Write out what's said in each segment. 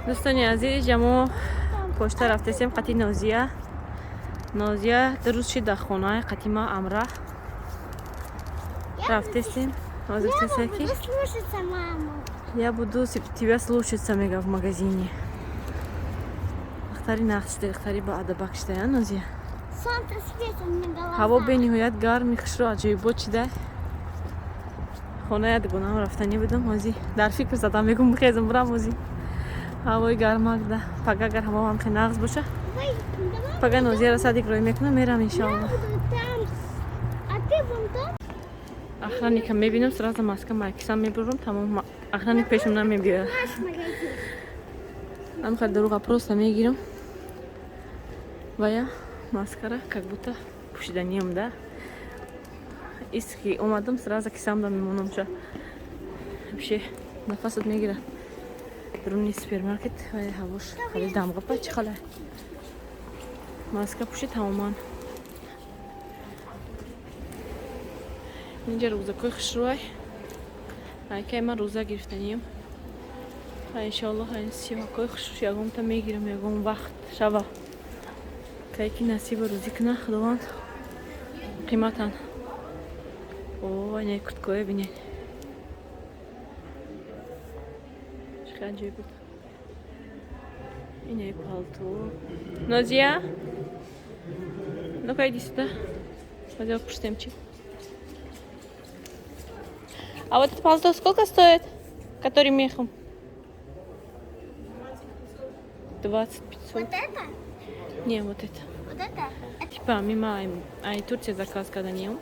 Дӯстони азиз, ҷамо почта рафтесем қати Нозия. Нозия 2 рӯз шид дар хонаи қати ма амра рафтесем. Я буду слушаться маму. Я буду тебя слушаться, мега, в магазине. Духтари нақш, духтари ба адабак шуда, Нозия. Солнце светит мне глаза. Ҳаво бениҳоят гарми, хушрӯ, аҷоибот шуда. Хонаи дугонаам рафтанӣ будам, ҳозӣ дар фикр задам, мегум, бихезам, бурам. Ҳозӣ ҳавои гармак да. Пага агар ҳаво ҳам хеле нағз боша, Ой, давай пага Нозияро садик рӯй мекунам, мерам, я иншоалло. Буду там, а ты вон там. Охранника мебинам, сразу маска майкисам мебурам, тамом, охранник пешам намебиёяд. Наш магазин. Ам хел дурӯға просто мегирам ва я маскара как будто пӯшиданиам да. Иски омадам, сразу кисамда мемонамша. Вообще нафасат мегирад дуруни супермаркет ва ҳавош хеле дамғапа, чӣ хела маска пӯши, тамоман. Инҷа рӯзакҳои хушрӯай. Айкай ман рӯза гирифтаниям. Иншоалло, сиёҳакҳои хушрӯш ягонта мегирам, ягон вақт шава. Кай ки насиба рӯзӣ куна Худованд, қиматан. О, ина курткое бинед. Чӣ хеле аҷоиб буд. Ина палто. Нозия? Ну-ка, иди сюда. Пойдем пустим. А вот это пальто сколько стоит? Который мехом? 20 500. Вот это? Не, вот это. Вот это? Типа, мимо ай Турция заказ каданиям.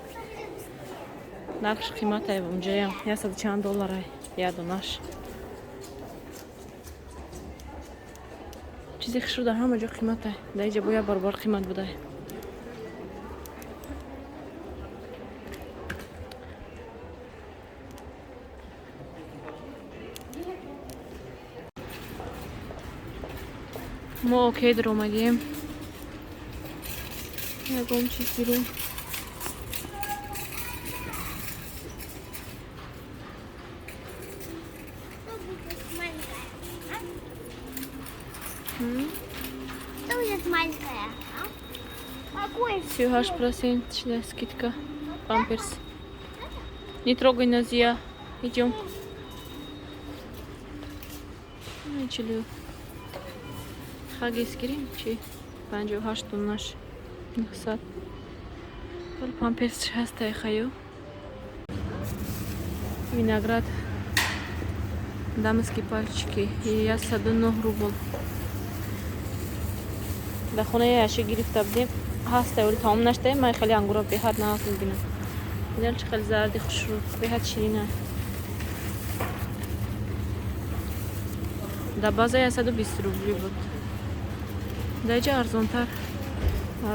Нархш қиматай унҷаям. Ясад чанд долларай. Я донаш. Чизи хушрӯ дар ҳама ҷо қиматай. Дар инҷа бояд баробар қимат будай. Мо окей даромадем. Ягон чиз гирем. Что будет маленькая? А? М? Что будет маленькая? А? Какой? 38% шуда скидка. Памперс. Не трогай, Назия. Идем. Чилю. Хагис гирем чи? 58 донаш. 900. Вал памперс ҳастай хаю. Виноград. Дамские пальчики. 109 рубл. Дар хонаи яши гирифта будем. Ҳастай, вале тамом наштай. Ман хеле ангура беҳад нағз мебинам. Инал чӣ хеле зарди хушрӯ, беҳад ширина. Дар база 120 рубли буд. Дар инҷа арзонтар.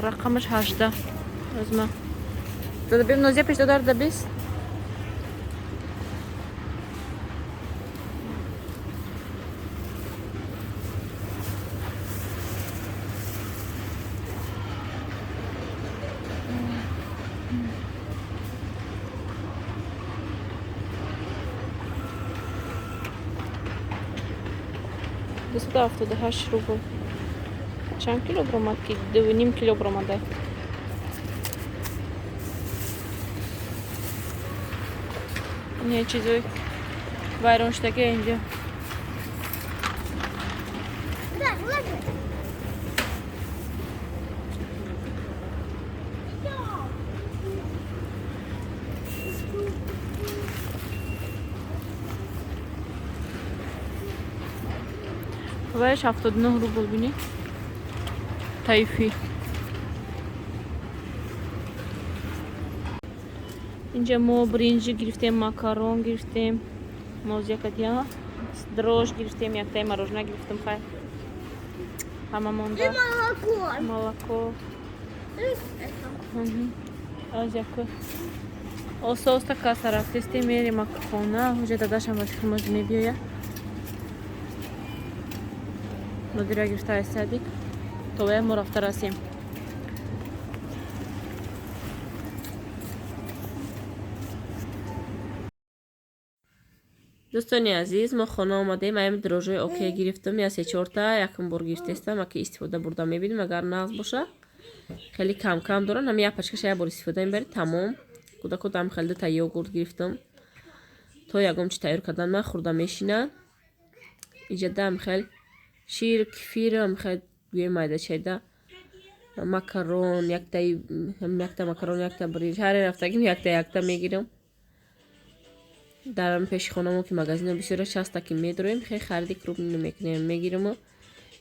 Рақамаш 18. Озма. Зада бем, Нозия, пеш додар да бист. 278 рубл. Чанд кило бромад ки 2,5 кило бромада. Не, чизои вайроншудаги инҷа. Да, ложи. Всё. Вайш 79 рубл, бинӣ. Тайфи. Инҷа мо бринҷ гирифтем, макарон гирифтем. Нозия катия. Дрожж гирифтем, яктаи мороженое гирифтем, хай. Ҳама И монда. молоко. Молоко. И это. Аз яку. Оста оста касса рафтестем, мерем хона. Ҳуҷа дадашам ба фикр моз мебиёя. Нодира гирифта аз садик. То вая мо рафта расем. Дӯстони азиз, мо хона омадем, аями дрожжои окей гирифтам, я се-чорта, якум бор гирифтестам, аки истифода бурда мебинем, агар нағз боша. Хеле кам-кам доран, ҳами як пачкаша як бор истифода мебаред, тамом. Кӯдако дам хеле дута йогурт гирифтам. То ягон чи тайёр кардан ман хӯрда мешинам. Иҷа дам хел шир, кефир, ҳам хел гӯем майда чайда. Макарон, якта макарон, якта биринҷ, ҳар рафтагим якта якта мегирам. Дар пеши хонамо ки магазино бисёра часта ки медроем, хеле хариди крупно мекунем, мегирам,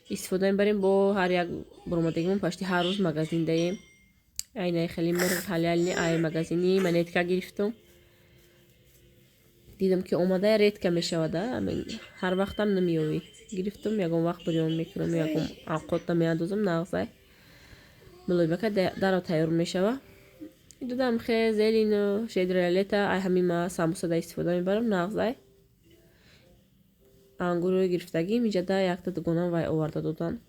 истифода мебарем. Бо ҳар як буромадагимон пашти ҳар рӯз магазин даем. Айнаи хеле мурғ ҳалялни ай магазини монетка гирифтам. Дидам ки омада редка мешавад, ҳар вақтам намеёвӣ. Гирифтам, ягон вақт бирён мекунам, ягон авқотда меандозам, нағзай. Мулоимака даро тайёр мешава. Дудам хе зелину щедрое лето, ай ҳамин ма самбусада истифода мебарам, нағзай. Ангурро гирифтагим, иҷада якта дугонам вай оварда додан.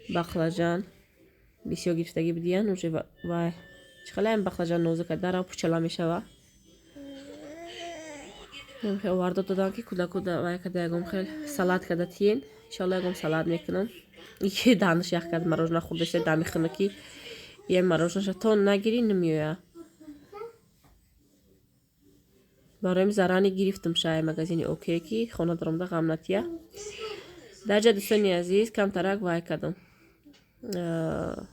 Бақлажан бисёр гирифтагӣ будиян, уже вай чӣ хеле бақлажан нозука дара пучала мешава. Хе оварда додан ки кӯдако вай када ягон хел салат када тиен. Иншоалло ягон салат мекунам. Ики данш ях кард мороженое хӯрдаша дами хунукӣ. Я мороженое то нагирӣ намеоя. Бароим зарани гирифтам шай магазини окей ки хона даромада ғам натия. Дар ҷа дӯстони азиз камтарак вай кардам.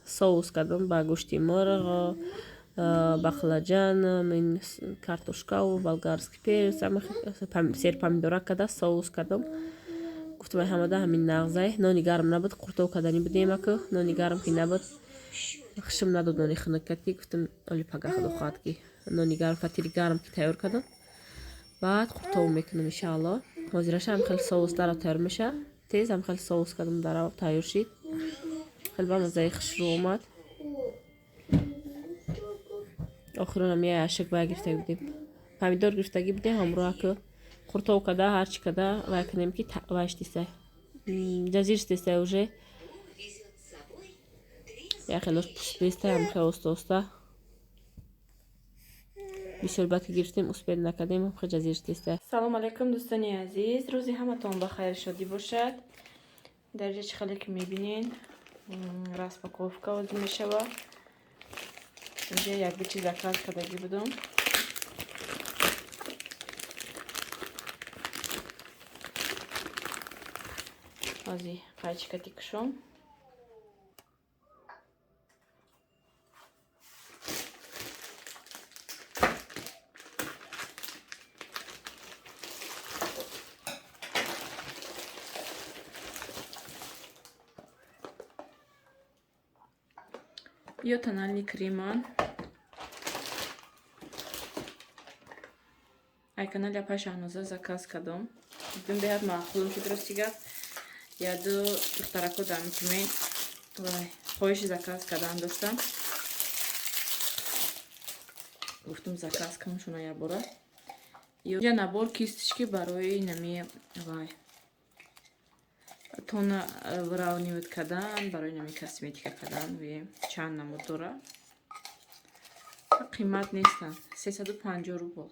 Соус кардам ба гӯшти мурғ, бақлаҷан, картошкаву болгарский перец, сер помидора када соус кардам. Гуфтам ай ҳамада ҳамин нағзай. Нони гарм набуд, қуртов кардани будем аку. Нони гарм ки набуд, хушм надод нони хунукати. Гуфтам оли пага худо хоҳад ки нони гарм, фатири гарм ки тайёр кардам. Баъд қуртов мекунам иншаалло. Ҳозираша ҳам хеле соус дара тайёр меша. Тез ҳам хеле соус кардам, дара тайёр шид. Хеле ба маззаи хушрӯ омад. Охиронам я ашак вай гирифтагӣ будем. Помидор гирифтагӣ будем, ҳамроҳ аку қуртов када, ҳарчи када вай кунем ки вайш дисай. Ҷазир дисай уже. Я хелош пуст дистай, ҳам хеле оста-оста. Бисёр баъд ки гирифтем, успед накардем, ҳам хеле ҷазир дистай. Салом алейкум дӯстони азиз, рӯзи ҳаматон ба хайр шодӣ бошад. Дар ҷа чӣ хеле ки мебинед, распаковка озӣ мешавад. Инҷа як ду чиз заказ кардагӣ будам. Ози қайчикати кушом. Ё тональный креман. Ай канали апай Шаҳноза заказ кардам. Дидам беҳад маъқулам шуд рости гап. Я ду духтарако дар митюмен вай хоҳиши заказ кардан доштам. Гуфтам заказ кунам шуна як бора. Ё набор кисточки барои нами вай тона выравнивать кардан, барои нами косметика кардан, чанд намуд дора. Қимат нестанд, 350 рубл.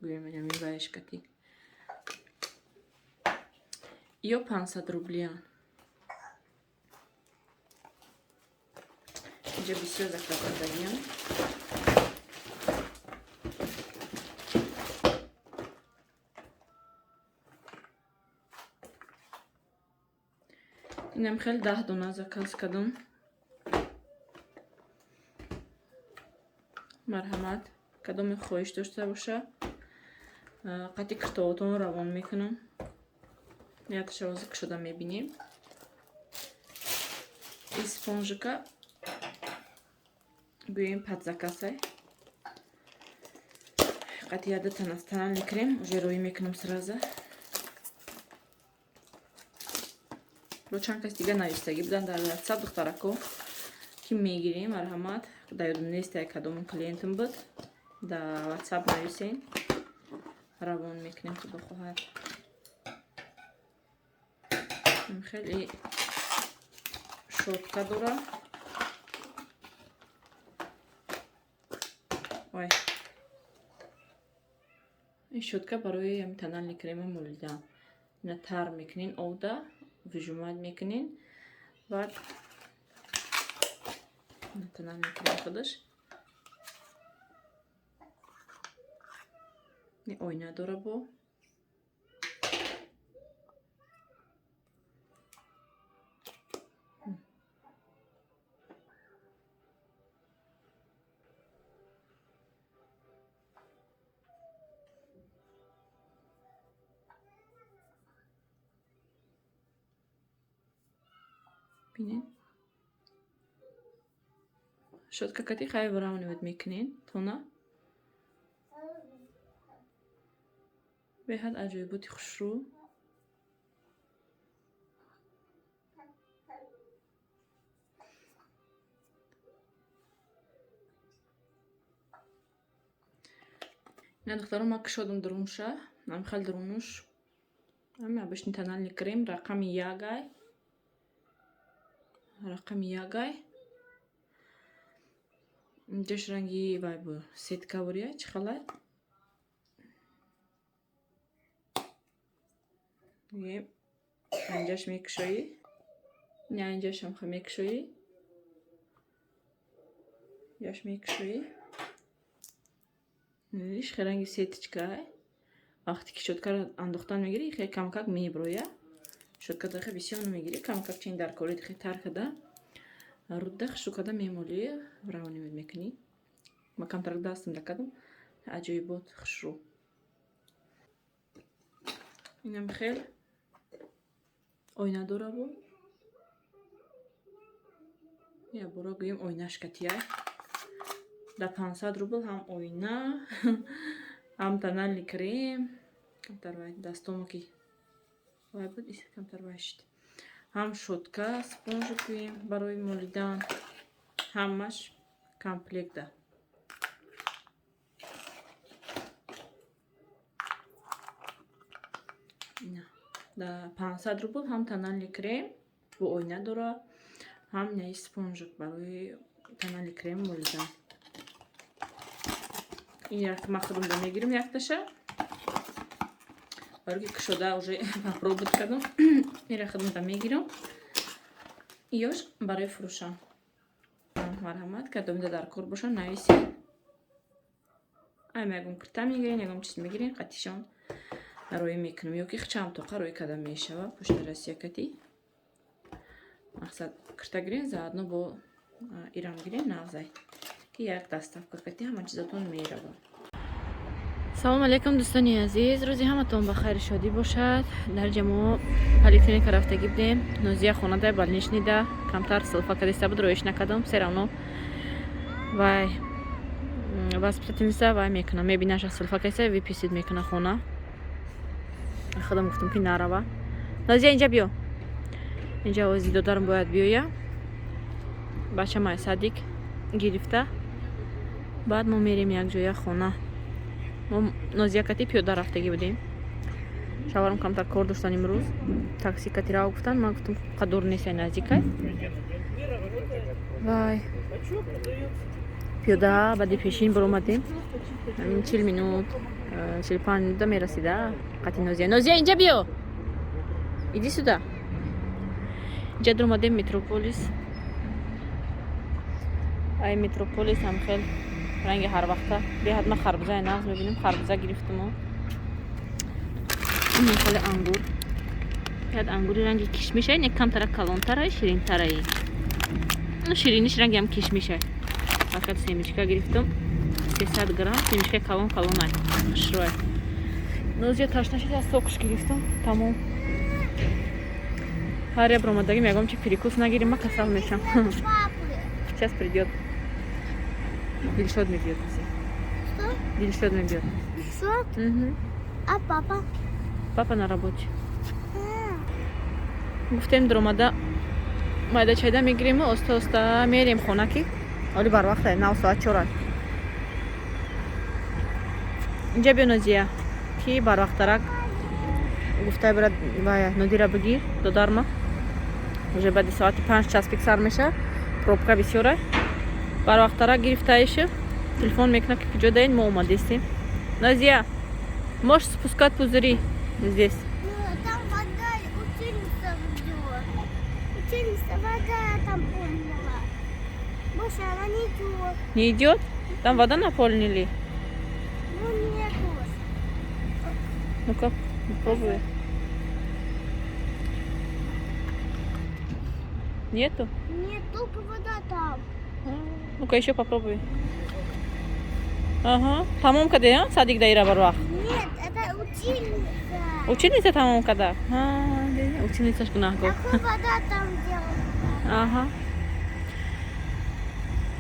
Гӯем нами вайшкати. Ё 500 рублиян. Инҷа бисёр заказ кардагиам. Инам хеле 10 дона заказ кардам. Марҳамат, кадоме хоҳиш дошта боша, қати киртовотон равон мекунам. Нияташа ҳозир кушода мебинем. И спонжика гӯем под заказай. Қати яда тональный крем уже рӯй мекунам сразу. Бо чанд кас дига навистагӣ буданд дар WhatsApp духтарако ки мегирем, марҳамат. Дар ёдам нест як кадом клиентам буд. Дар WhatsApp нависен. Равон мекунем худо хоҳад. Хеле шотка дора. Ой. Ин щётка барои ҳами тональный крема молидан. Ина тар мекунин, овда выжимать мекунин, баъд тональный крем худаш оина дора. Бо бинед, щётка кати хай выравнивать мекунен тона. Беҳад аҷоиботи хушрӯ. Ина, духтаро, ма кушодам дурунша, ҳамихел дурунуш ҳами обычный тональный крем, рақами ягай, рақами ягай. Инҷош ранги вай бу, сетка бурия, чӣ халай. Инҷаш мекушоӣ, инҷашам ха мекушоӣ, инҷаш мекушоӣ. Иш хе ранги сеточка. Вақте ки щёткаро андохтан мегирӣ, хе камкак меброя. Щётка дахе бисёр намегирӣ, камкак чин дар кори хе тар када рудда хушрӯ када мемолӣ, равонӣ мекунӣ. Ма камтарак дастам дакадам, аҷоибот хушрӯ. Инам хел оина дора. Бо я бора гӯем, оинаш катияй. Да 500 рубл ҳам оина, ҳам тональный крем. Камтар вай дастомо ки вай буд, камтар вай шид. Ҳам щётка, спонжик гӯем, барои молидан, ҳамаш комплекта. Да 500 рубл ҳам тональный крем бо оина дора, ҳам наи спонжик барои тональный крем молидан. Ин як ма худам мегирим якташа, барои ки кушода уже попробовать кардам. Ира худам мегирам, ёш барои фурӯшам. Марҳамат, кадомида дар кор боша, нависед. Ай ягон кирта мегирен, ягон чиз мегирен, қатишон рӯй мекунам, ё ки чанд тоқа рӯй карда мешава. Пушти Россия кати мақсад кирта гирен, заодно бо ирам гирен, нағзай ки як доставка кати ҳама чизатон мерава. Салом алейкум, дӯстони азиз, рӯзи ҳаматон ба хайру шодӣ бошад. Дар ҷа мо поликлиника рафтагӣ будем. Нозия хонада, больничный да, камтар силфа кадиста буд, роиш накардам. Все равно вай воспитательница вай мекуна, мебинаша, силфа кадиста, выписать мекуна хона. Худам гуфтам, ки нарава. Нозия, инҷа биё, инҷа. Ози додарам бояд биёя, бачамай садик гирифта, баъд мо мерем якҷоя хона. Мо Нозия кати пиёда рафтагӣ будем. Шаварам камтар кор доштан имрӯз, такси кати рав гуфтан. Ман гуфтам, қадур несай, наздикай. Вай пиёда баъди пешин баромадем, 40 минут, 45 минута мерасида қати Нозия. Нозия, инҷа биё, иди сюда. Инҷа дуромадем Метрополис. Ай Метрополис ҳам хел ранги ҳарвақта беҳад ман харбузаи нағз мебинам, харбуза гирифтаму хеле ангур. Яд ангури ранги кишмишай, не, камтара калонтарай, ширинтараи, шириниш ранги ҳам кишмишай. Фақат семечка гирифтам, 300 грамм семечка, калон калонай, хушрӯай. Нозия ташна шид, аз сокш гирифтам, тамом. Ҳар як омадагим ягон чи перекус нагирим, ма касал мешам. Сейчас придет. Дилшод мебиёд. Что? Дилшод мебиёд. Дилшод? Угу. А папа? Папа на работе. Гуфтем, дуромада майда чайда мегирему, оста оста мерем хона, ки оли барвақта, нав соат 4 аст. Инҷа биё, Нозия, ки барвақтарак гуфтай бира вая Нодира бигир, додарма. Уже баъди соати 5 час пик сар меша, пробка бисёра. Барвақтарак гирифтаиша, телефон мекуна, ки куҷо даин, мо омадестем. Нозия. Можешь спускать пузыри здесь. Ну, там вода, ученица идет. Ученица вода там помнила. Больше она не идет. Не идет? Там вода наполнили? Ну, нету. Ну-ка, попробуй. Нету? Нет, только вода там. Ну-ка, еще попробуй. Ага. Тамом када, садик даира барвах. Нет, это ученица. Ученица тамом када. Ученица ж гунаҳгор. Какую вода там делала? Ага.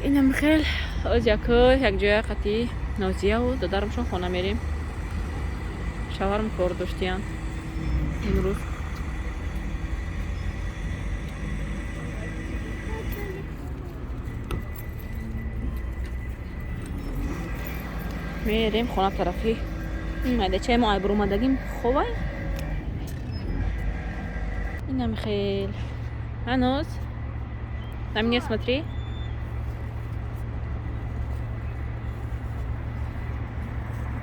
Инам хел оз яку якҷоя қати Нозияву додарамшон хона мерем. Шавҳарам кор доштиян имрӯз. Мерем хона тарафи. Ин майдачаи мо айбур омадагим ховай. Инам хел. Аноз, на меня смотри.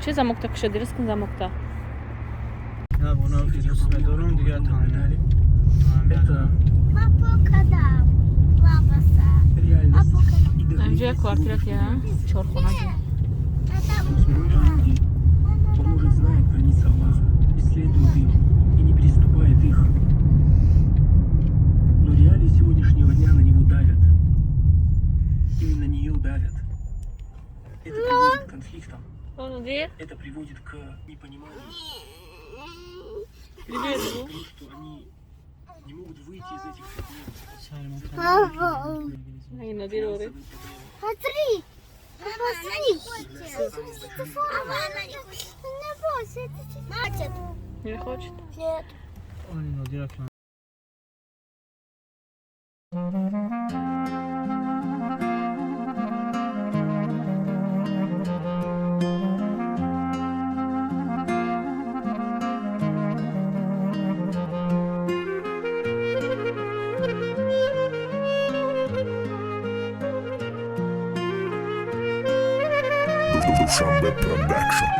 Чӣ замокта кушоди? Рис кун замокта. Папа кадам. Лабаса. Инҷо квартира тия чорхона. Он уже знает границы Аллаха, исследует их и не переступает их. Но реалии сегодняшнего дня на него давят. Или на нее давят. Это приводит к конфликтам. Это приводит к непониманию. Привет. К тому, что они не могут выйти из этих проблем. Смотри! Смотри! Не хочет? Нет. Dushanbe Production.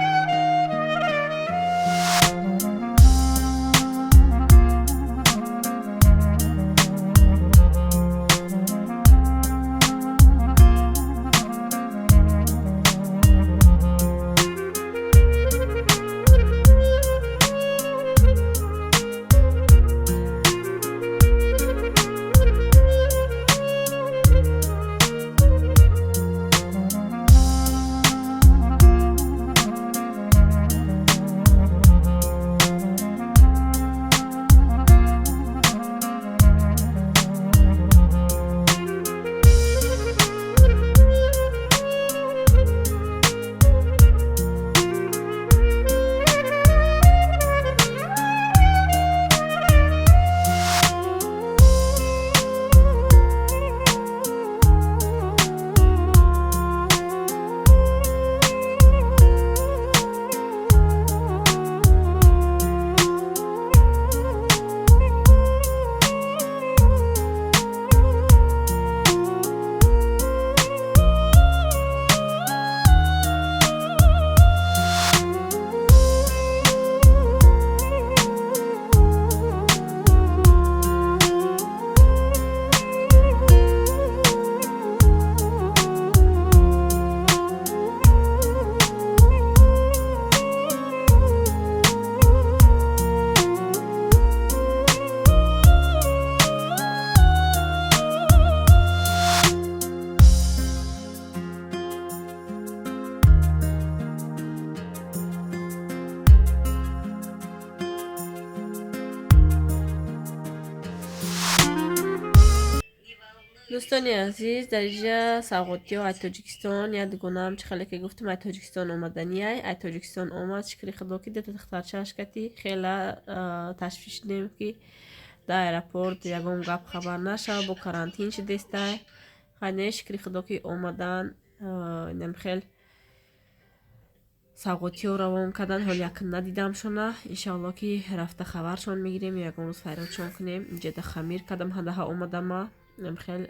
Дӯстони азиз, дар инҷа савғотиҳо аз Тоҷикистон. Як дугонаам чӣ хеле ки гуфтам, аз Тоҷикистон омаданиай. Аз Тоҷикистон омад, шукри худо ки дута духтарчааш кати хела ташвиш шудем ки дар аэропорт ягон гап хабар нашава, бо карантин шудестай. Хайне, шукри худо ки омадан, инам хел савғотиҳо равон кардан. Ҳол якм надидамшона, иншоалло ки рафта хабаршон мегирем, ягон рӯз файродшон кунем. Инҷада хамир кардам, ҳадаҳа омадама. Хел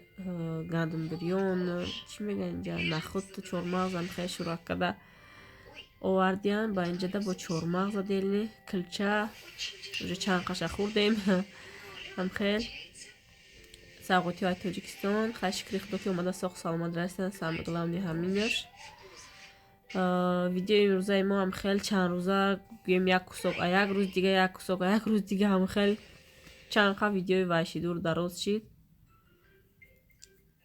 гандум бирён, чӣ мегӯянд инҷа, нахуд, чормағз, хел шӯрак карда Овардиян ба инҷада бо чормағз отдельно килча, уже чанд қаша хӯрдем. Ҳамхел савғотиҳои Тоҷикистон. Хай, шукри Худо, ки омада соғ саломат расидан, самое главное ҳаминаш. Видеои имрӯзаи мо ҳам хел чанд рӯза гӯем, як кусок, а як рӯз дига як кусок, а як рӯз дига, ҳам хел чанд қа видеои вайшидур дароз шид.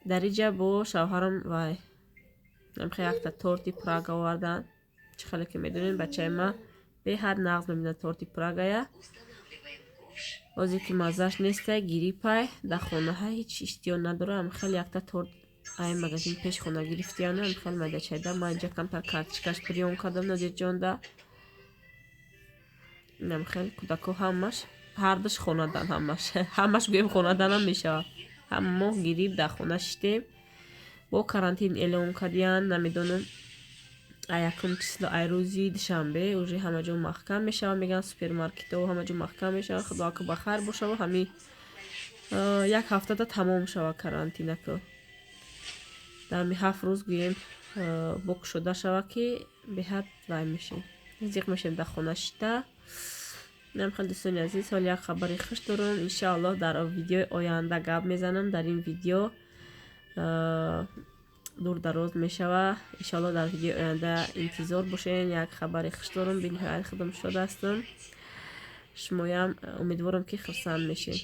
Дар иҷа бо шавҳарам вай ҳамхел якта торти Прага овардан. Чӣ хеле ки медонем, бачаи ма беҳад нағз мебинад торти Прагая. Ҳозир ки маззаш нестай, гирипай, дар хонаҳа ҳеҷ иштиҳо надора. Ҳамхел якта торт ай магазин пеш хона гирифтияну ҳамхел майдачайда. Ман инҷа камтар карточкаш бирён кардам Нодирҷонда. Инамхел кӯдако ҳамаш ҳардуш хонадан, ҳамаш ҳамаш гӯем, хонаданам мешавад. Ҳама моҳ гирип, дар хона шиштем, бо карантин эълон кардиян. Намедонам, а якум число, ай рӯзи душанбе уже ҳама ҷо маҳкам мешавад, мегӯянд, супермаркетҳо ҳама ҷо маҳкам мешавад. Худо ака ба хайр бошаву ҳами як ҳафтада тамом шавад карантинако. Дар ҳами 7 рӯз гӯем, бо кушода шавад, ки беҳад вай мешем, зиқ мешем дар хона шита. Инам хел, дӯстони азиз. Ҳол як хабари хуш дорам, иншааллоҳ, дар видеои оянда гап мезанам. Дар ин видео дур дароз мешава. Иншоаллоҳ, дар видеои оянда интизор бошед, як хабари хуш дорам. Бениҳоят худам шод ҳастам, шумоям умедворам, ки хурсанд мешед.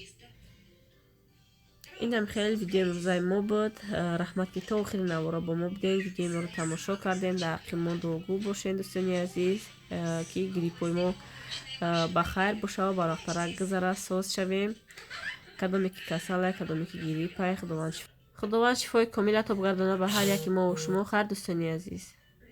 Инам хеле видеои имрӯзаи мо буд. Раҳмат, ки то охири навора бо мо будем, видеои моро тамошо кардем. Дар ҳаққи мо дуогӯ бошед, дӯстони азиз, ки гриппои мо ба хайр бошаву барвақттарак гузарад, соз шавем. Кадоме ки касале, кадоме ки гриппай, Худованд шифои комил ато бигардонад ба ҳар яки мову шумо. Хайр, дӯстони азиз.